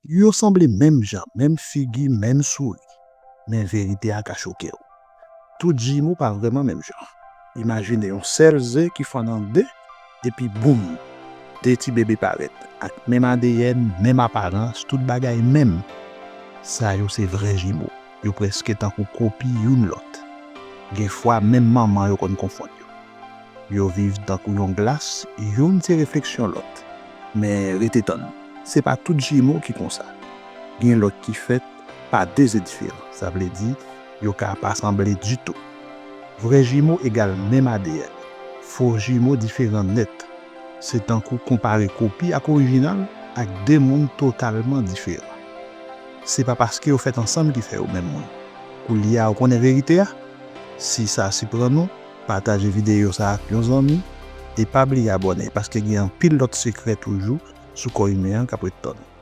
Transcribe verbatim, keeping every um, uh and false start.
Yo sanble menm jan, menm figi, menm souri. Men verite a ka choke w. Tout jimo pa vrèman menm jan. Imajine yon sèl ze ki fann an de, epi boum, de ti bebe parèt, ak menm A D N, menm aparans, tout bagay menm. Sa yo se vrè jimo. Yo prèske tankou kopi youn lòt. Gen fwa, menm manman yo konn konfonn yo. Yo viv tankou yon glas, youn se refleksyon lòt. Men rete tann, se pa tout jimo ki konsa. Gen lòt ki fèt pa de ze diferan. Sa vle di, yo ka pa sanble ditou. Vrè jimo egal menm A D N. Fo jimo diferan nèt. Se tankou konpare kopi ak orijinal ak de moun totalman diferan. Se pa paske yo fèt ansanm ki fè yo menm moun. Koulye a, ou konnen verite a? Si sa siprann ou, pataje videyo sa ak yon zanmi e pa bliye abòne, paske gen anpil lòt sekrè toujou sou kò imen an k ap ret tann ou.